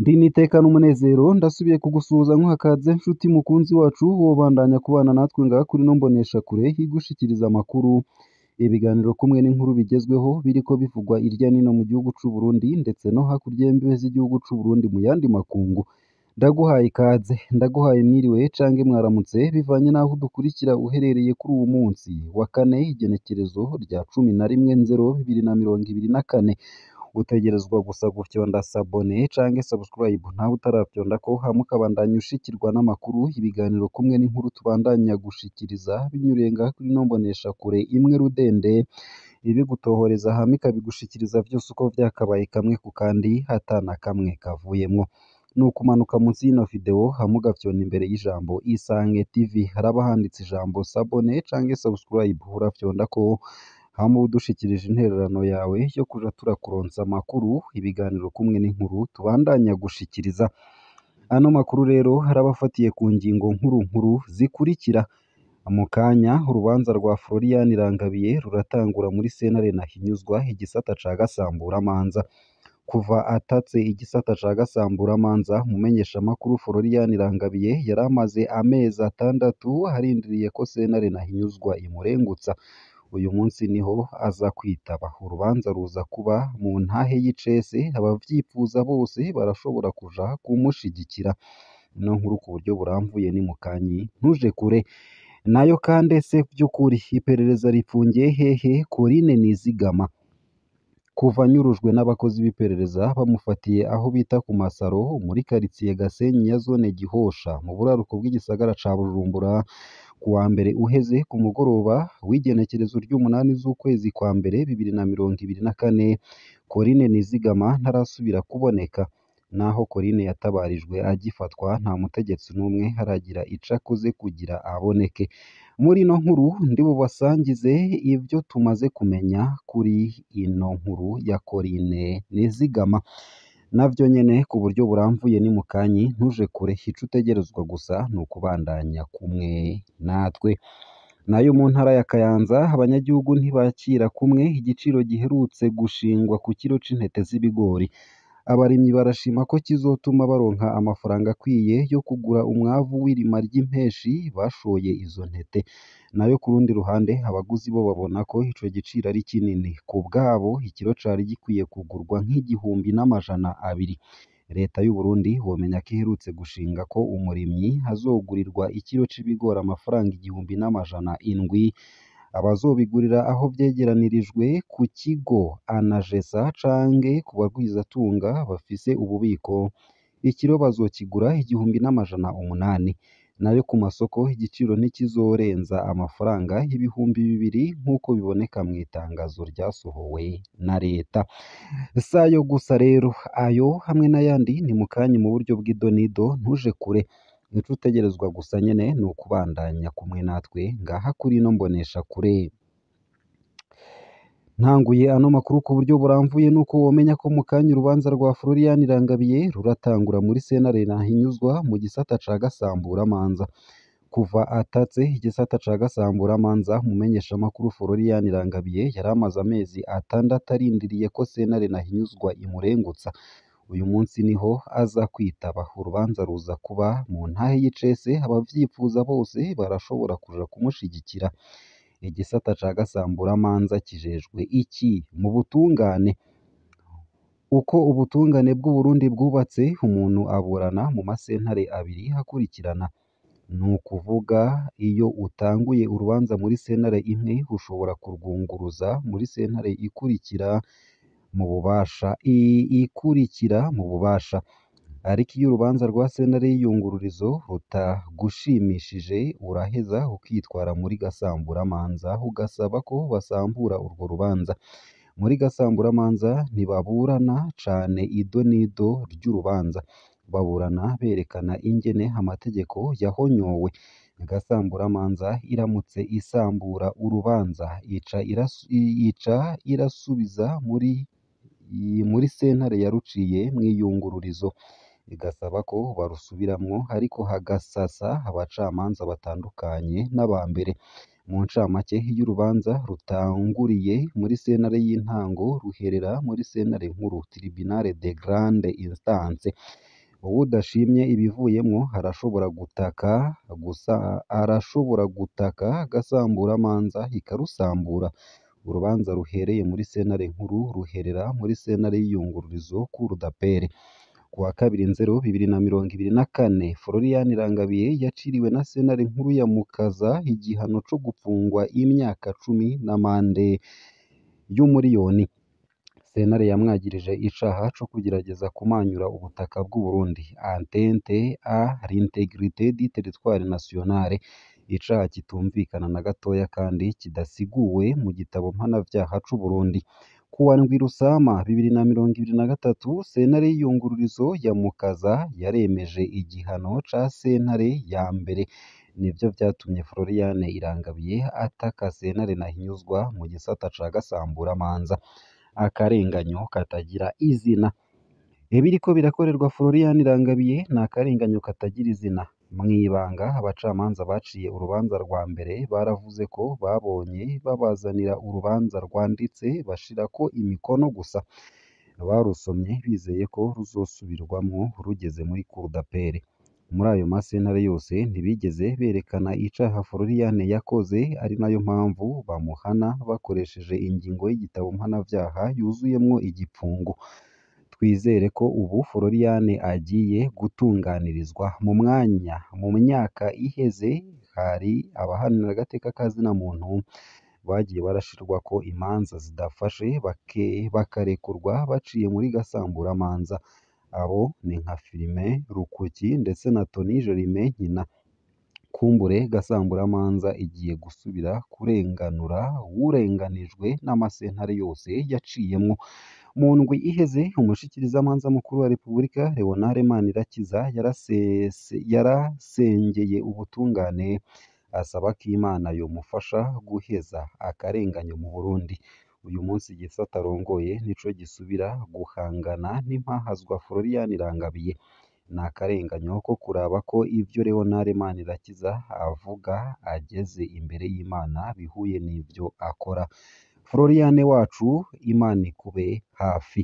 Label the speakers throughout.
Speaker 1: Ndi n'iteka n'umunezero ndasubiye kugusuhuza nkuha nshuti mukunzi wacu wobandanya kubana natwe ngaha kuri ino mboneshakure igushikiriza amakuru, ibiganiro kumwe n'inkuru bigezweho biriko bivugwa irya nino mu gihugu c'u Burundi ndetse no hakurya y'imbibe z'igihugu c'u Burundi mu yandi makungu. Ndaguhaye ikaze, ndaguhaye mwiriwe canke mwaramutse bivanye n'aho udukurikira uherereye kuri uwu munsi wa kane igenekerezo rya 11/0/2024. Utegerezwa gusa gufyonda sabone canke subscribe nawe utarafyondako hama ukabandanya ushikirwa n'amakuru, ibiganiro kumwe n'inkuru tubandanya gushikiriza binyuriye ngaha kuri ino mboneshakure imwe rudende ibigutohoreza hama ikabigushikiriza vyose uko vyakabaye kamwe ku kandi ata na kamwe kavuyemwo. Ni ukumanuka munsi y'ino video hama ugafyonda imbere y'ijambo Isange TV haraba handitse ijambo sabone canke subscribe urafyondako hama udushikirije intererano yawe yo kuja turakuronsa amakuru, ibiganiro kumwe n'inkuru tubandanya gushikiriza. Ano makuru rero harabafatiye ku ngingo nkuru nkuru zikurikira: mu kanya urubanza rwa Florian Irangabiye ruratangura muri sentare Ntahinyuzwa igisata ca Gasamburamanza. Kuva atatse igisata ca Gasamburamanza, umumenyeshamakuru Florian Irangabiye yari amaze amezi 6 arindiriye ko sentare Ntahinyuzwa imurengutsa. Uyu munsi niho aza kwitaba. Urubanza ruza kuba mu ntahe y'icese, abavyipfuza bose barashobora kuja kumushigikira. Ino nkuru ku buryo buramvuye ni mukanyi ntuje kure. Nayo kandi ese vy'ukuri iperereza ripfungiye hehe Corinne Nizigama? Kuva anyurujwe n'abakozi b'iperereza bamufatiye aho bita ku Masaro muri karitsiye Gasenyi ya zone Gihosha mu buraruko bw'igisagara ca Bujumbura ku wa mbere uheze ku mugoroba w'igenekerezo ry'umunani z'ukwezi kwa mbere 2024, Corinne Nizigama ntarasubira kuboneka. Naho Corinne yatabarijwe agifatwa nta mutegetsi n'umwe aragira ico akoze kugira aboneke. Muri ino nkuru ndi bubasangize ivyo tumaze kumenya kuri ino nkuru ya Corinne Nizigama. Navyo nyene ku buryo buramvuye ni mukanyi ntuje kure, ico utegerezwa gusa ni ukubandanya kumwe natwe. Nayo mu ntara ya Kayanza abanyagihugu ntibakira kumwe igiciro giherutse gushingwa ku kiro c'intete z'ibigori. Abarimyi barashima ko kizotuma baronka amafaranga akwiye yo kugura umwavu w'irima ry'impeshi bashoye izo ntete. Nayo ku rundi ruhande abaguzi bo babona ko ico giciro ari kinini. Ku bwabo ikiro cari gikwiye kugurwa nk'1200. Leta y'u Burundi womenya ko iherutse gushinga ko umurimyi azogurirwa ikiro c'ibigori amafaranga 1700, abazobigurira aho vyegeranirijwe ku kigo Anagesa canke ku bagwizatunga bafise ububiko, ikiro bazokigura 1800. Nayo ku masoko igiciro ntikizorenza amafaranga 2000 nk'uko biboneka mw'itangazo ryasohowe na leta. Sayo gusa rero, ayo hamwe n'ayandi ni mukanyi mu buryo bw'idonido ntuje kure. Ico utegerezwa gusa nyene ni ukubandanya kumwe natwe ngaha kuri ino mboneshakure. Ntanguye ano makuru ku buryo buramvuye nuko womenya ko mu kanya urubanza rwa Florian Irangabiye ruratangura muri sentare Ntahinyuzwa mu gisata ca Gasamburamanza. Kuva atatse igisata ca Gasamburamanza, umumenyeshamakuru Florian Irangabiye yari amaze amezi 6 arindiriye ko sentare Ntahinyuzwa imurengutsa. Uyu munsi niho aza kwitaba. Urubanza ruza kuba mu ntahe y'icese, abavyipfuza bose barashobora kuja kumushigikira. Igisata ca Gasamburamanza kijejwe iki mu butungane? Uko ubutungane bw'u Burundi bwubatse, umuntu aburana mu masentare abiri akurikirana. Ni ukuvuga iyo utanguye urubanza muri sentare imwe ushobora kurwunguruza muri sentare ikurikira mu bubasha ikurikira mu bubasha. Ariko iyo urubanza rwa sentare y'iyungururizo rutagushimishije uraheza ukitwara muri Gasamburamanza ugasaba ko basambura urwo rubanza. Muri Gasamburamanza ntibaburana cane idonido ry'urubanza, baburana berekana ingene amategeko yahonyowe. Gasamburamanza iramutse isambura urubanza ica irasubiza muri sentare yaruciye mw'iyungururizo, igasaba ko barusubiramwo ariko hagasasa abacamanza batandukanye n'abambere. Mu ncamake, iyo urubanza rutanguriye muri sentare y'intango ruherera muri sentare nkuru (Tribunal de grande instance). Uwudashimye ibivuyemwo arashobora gutaka gusa arashobora gutaka gasamburamanza ikarusambura. Urubanza ruhereye muri sentare nkuru ruherera muri sentare y'iyungururizo Cour d'appel. Ku wa 2 Nzero 2024, Florian Irangabiye yaciriwe na sentare nkuru ya Mukaza igihano co gupfungwa imyaka 10 n'amande y'umuriyoni. Sentare yamwagirije icaha co kugerageza kumanyura ubutaka bw'Uburundi (atteinte à l'intégrité du territoire national), icaha kitumvikana na gatoya kandi kidasiguwe mu gitabo mpanavyaha c'Uburundi. Ku wa 7 Rusama 2023, sentare y'iyungururizo ya Mukaza yaremeje igihano ca sentare ya mbere. Nivyo vyatumye Florian Irangabiye ataka sentare ntahinyuzwa mu gisata ca gasamburamanza. Akarenganyo katagira izina. Ibiriko birakorerwa Florian Irangabiye ni akarenganyo katagira izina. Mw'ibanga, abacamanza baciye urubanza rwa mbere baravuze ko babonye babazanira urubanza rwanditse bashirako imikono gusa. Barusomye bizeye ko ruzosubirwamwo rugeze muri Cour d'appel. Muri ayo masentare yose ntibigeze berekana icaha Florian yakoze, ari nayo mpamvu bamuhana bakoresheje ingingo y'igitabo mpanavyaha yuzuyemwo igipfungo. Twizere ko ubu Florian agiye gutunganirizwa. Mu mwanya mu myaka iheze hari abaharanira agateka ka zina muntu bagiye barashirwako imanza zidafashe bakarekurwa baciye muri gasamburamanza. Abo ni nka Firmin Rukuki ndetse na Tony Germain Nkina. Kumbure gasamburamanza igiye gusubira kurenganura uwurenganijwe n'amasentare yose yaciyemwo. Mu ndwi iheze, umushikirizamanza mukuru wa Repubulika Leonard Manirakiza yarasengeye ubutungane asaba ko Imana yomufasha guheza akarenganyo mu Burundi. Uyu munsi igisata arongoye nico gisubira guhangana n'impahazwa Florian Irangabiye. Ni akarenganyo ko kuraba ko ivyo Leonard Manirakiza avuga ageze imbere y'Imana bihuye n'ivyo akora. Florian wacu, Imana ikube hafi.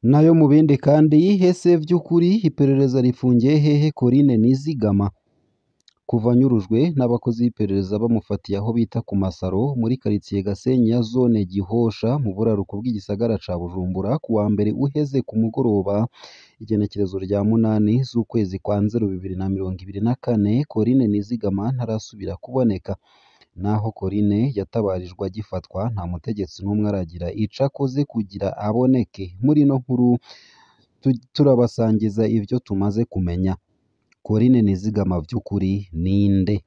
Speaker 1: Nayo mu bindi kandi, ese vy'ukuri iperereza rifungiye hehe Corinne Nizigama? Kuva anyurujwe n'abakozi b'iperereza bamufatiye aho bita ku Masaro muri karitiye Gasenyi ya zone Gihosha mu buraruko bw'igisagara ca Bujumbura ku wa mbere uheze ku mugoroba, igenekerezo rya 8 z'ukwezi kwa Nzero 2024, Corinne Nizigama ntarasubira kuboneka. Naho Corinne yatabarijwe agifatwa, nta mutegetsi n'umwe aragira ico akoze kugira aboneke. Muri ino nkuru turabasangiza ivyo tumaze kumenya. Corinne Nizigama vy'ukuri ninde?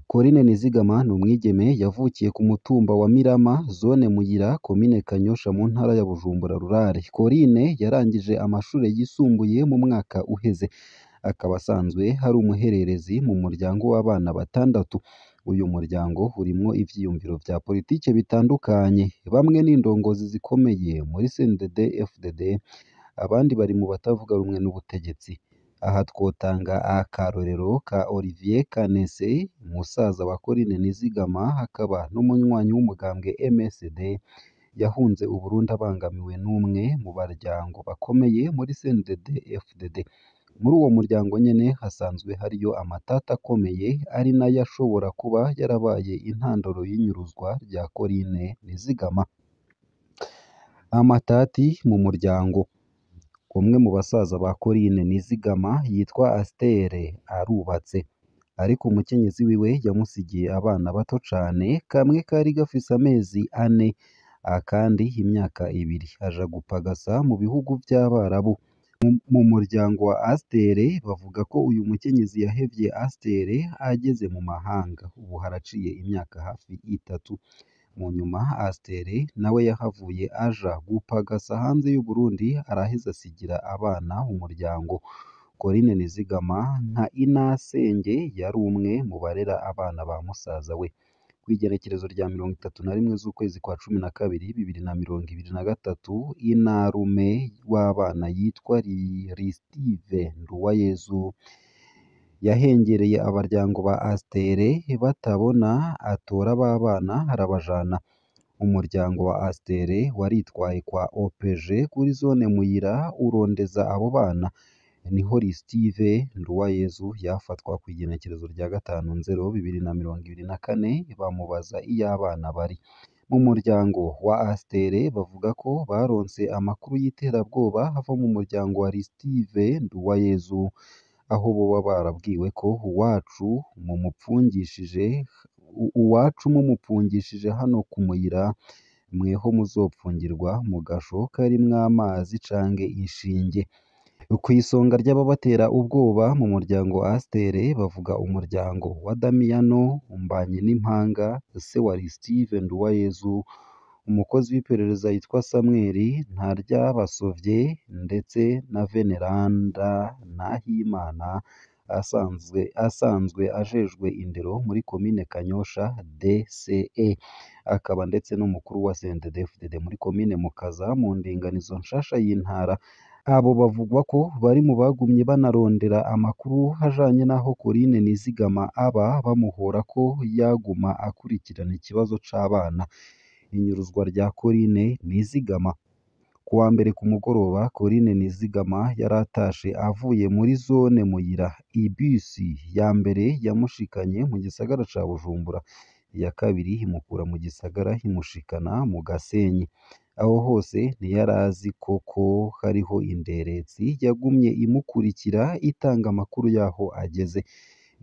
Speaker 1: Corinne Nizigama ni umwigeme yavukiye ku mutumba wa Mirama, zone Muyira, komine Kanyosha mu ntara ya Bujumbura Rurale. Corinne yarangije amashure yisumbuye mu mwaka uheze, akaba asanzwe ari umuhererezi mu muryango w'abana batandatu. Uyu muryango urimwo ivyiyumviro vya politike bitandukanye, bamwe ni indongozi zikomeye muri CNDD-FDD, abandi bari mu batavuga rumwe n'ubutegetsi. Aha twotanga akarorero ka Olivier Kanese, musaza wa Corinne Nizigama, akaba n'umunywanyi w'umugambwe MSD, yahunze Uburundi abangamiwe n'umwe mu baryango bakomeye muri CNDD-FDD. Muri uwo muryango nyene hasanzwe hariyo amatati akomeye, ari nayo ashobora kuba yarabaye intandaro y'inyuruzwa rya Corinne Nizigama. Amatati mu muryango. Umwe mu basaza ba Corinne Nizigama yitwa Astere arubatse, ariko umukenyezi wiwe yamusigiye abana bato cane, kamwe kari gafise amezi 4, akandi imyaka 2, aja gupagasa mu bihugu vy'Abarabu. Mu muryango wa Astere bavuga ko uyu mukenyezi yahevye Astere ageze mu mahanga, ubu haraciye imyaka hafi 3. Mu nyuma Astere nawe yahavuye aja gupagasa hanze y'Uburundi, araheza asigira abana umuryango. Corinne Nizigama nka inasenge yari umwe mu barera abana ba musaza we. Kw'igenekerezo rya 31 z'ukwezi kwa 12 2023, inarume w'abana yitwa Ristive Nduwayezu Yahengereye abaryango ba Astere batabona, atora ba bana arabajana. Umuryango wa Astere waritwaye kwa OPG kuri zone Muyira urondeza abo bana. Niho Steve Nduwayezu yafatwa kw'igenekerezo rya 5 Nzero 2024, bamubaza iyo abana bari. Mu muryango wa Astere bavuga ko baronse amakuru y'iterabwoba ava mu muryango wa Steve Nduwayezu, aho boba barabwiwe ko uwacu mumupfungishije hano ku Muyira, mweho muzopfungirwa mu gasho karimwo amazi canke inshinge. Kw'isonga ry'ababatera ubwoba mu muryango wa Astere bavuga umuryango wa Damiano Mbanyenimpanga, se wa Steve Nduwayezu, umukozi w'iperereza yitwa Samuel Ntaryabasovye ndetse na Veneranda Nahimana asanzwe ajejwe indero muri komine Kanyosha DCE, akaba ndetse n'umukuru wa CNDD-FDD muri komine Mukaza mu ndinganizo nshasha y'intara. Abo bavugwa ko bari mu bagumye banarondera amakuru ajanye n'aho Corinne Nizigama aba, bamuhora ko yaguma akurikirana ikibazo c'abana. Inyuruzwa rya Corinne Nizigama. Kuwa mbere ku mugoroba, Corinne Nizigama yaratashe avuye muri zone Muyira. Ibisi ya mbere yamushikanye mu gisagara ca Bujumbura, iya kabiri imukura mu gisagara imushikana mu Gasenyi. Aho hose ntiyarazi koko hariho inderetsi yagumye imukurikira itanga amakuru y'aho ageze.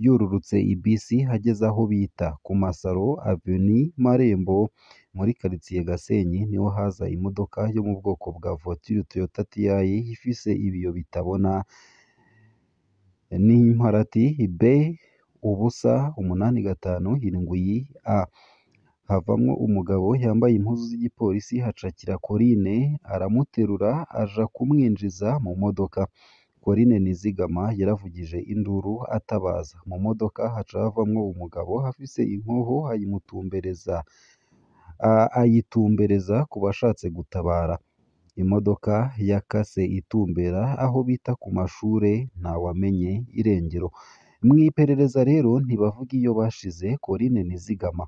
Speaker 1: Yururutse ibisi ageze aho bita ku Masaro Avenue Marembo muri quartier Gasenyi, niho haza imodoka yo mu bwoko bwa voiture Toyota TI ifise ibiyo bitabona n'imparati B 0 8 5 7 A. Havamwo umugabo yambaye impuzu z'igipolisi, acakira Corinne aramuterura aja kumwinjiza mu modoka. Corinne Nizigama yaravugije induru atabaza. Mu modoka haca havamwo umugabo afise inkoho ayitumbereza ku bashatse gutabara. Imodoka yakase itumbera aho bita ku mashure, ntawamenye irengero. Mw'iperereza rero ntibavuga iyo bashize Corinne Nizigama.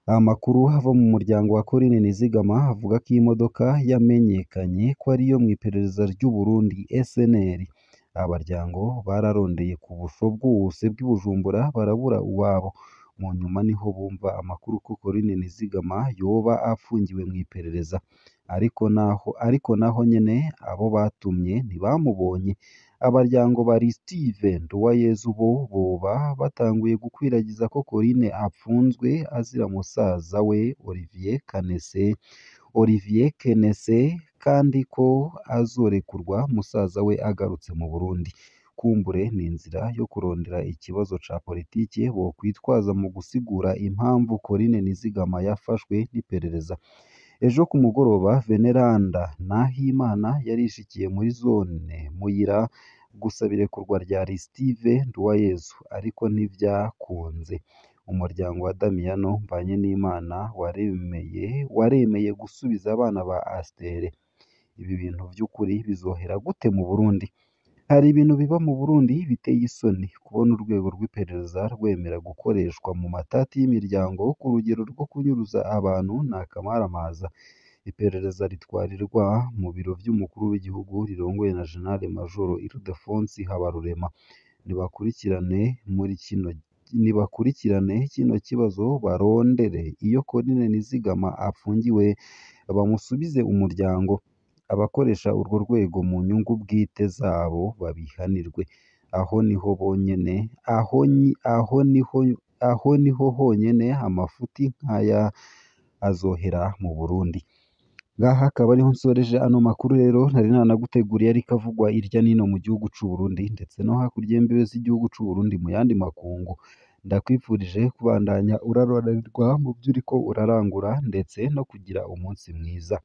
Speaker 1: Amakuru ava mu muryango wa Corinne Nizigama avuga ko imodoka yamenyekanye ko ariyo mw'iperereza ry'u Burundi SNL. Abaryango bararondeye ku busho bwose bw'i Bujumbura barabura uwabo. Mu nyuma niho bumva amakuru ko Corinne Nizigama yoba apfungiwe mw'iperereza. Ariko naho nyene abo batumye ntibamubonye. Abaryango ba Steve Nduwayezu bo boba batanguye gukwiragiza ko Corinne apfunzwe azira musaza we Olivier Kenese, kandi ko azorekurwa musaza we agarutse mu Burundi. Kumbure ni inzira yo kurondera ikibazo ca politike bokwitwaza mu gusigura impamvu Corinne Nizigama yafashwe n'iperereza. Ejo ku mugoroba Veneranda Nahimana yarishikiye muri zone Muyira gusaba irekurwa rya Steve Nduwayezu, ariko ntivyakunze. Umuryango wa Damiano Mbanyenimana waremeye gusubiza abana ba Astere. Ibi bintu vy'ukuri bizohera gute mu Burundi? Hari ibintu biba mu Burundi biteye isoni, kubona urwego rw'iperereza rwemera gukoreshwa mu matati y'imiryango ku rugero rwo kunyuruza abantu ni akamaramaza. Iperereza ritwarirwa mu biro vy'umukuru w'igihugu rirongowe na General Major Ildefonse Habarurema. Nibakurikirane kino kibazo, barondere iyo Corinne Nizigama apfungiwe, bamusubize umuryango. Abakoresha urwo rwego mu nyungu bwite zabo babihanirwe. Aho niho bonyene aho aho niho aho niho honyene amafuti nk'aya azohera mu Burundi. Ngaha akaba ariho nsoreje ano makuru rero nari nanaguteguriye, ariko avugwa irya nino mu gihugu c'u Burundi ndetse no hakurya y'imbibe z'igihugu c'u Burundi mu yandi makungu. Ndakwifurije kubandanya uraroranirwa mu vyo uriko urarangura ndetse no kugira umunsi mwiza.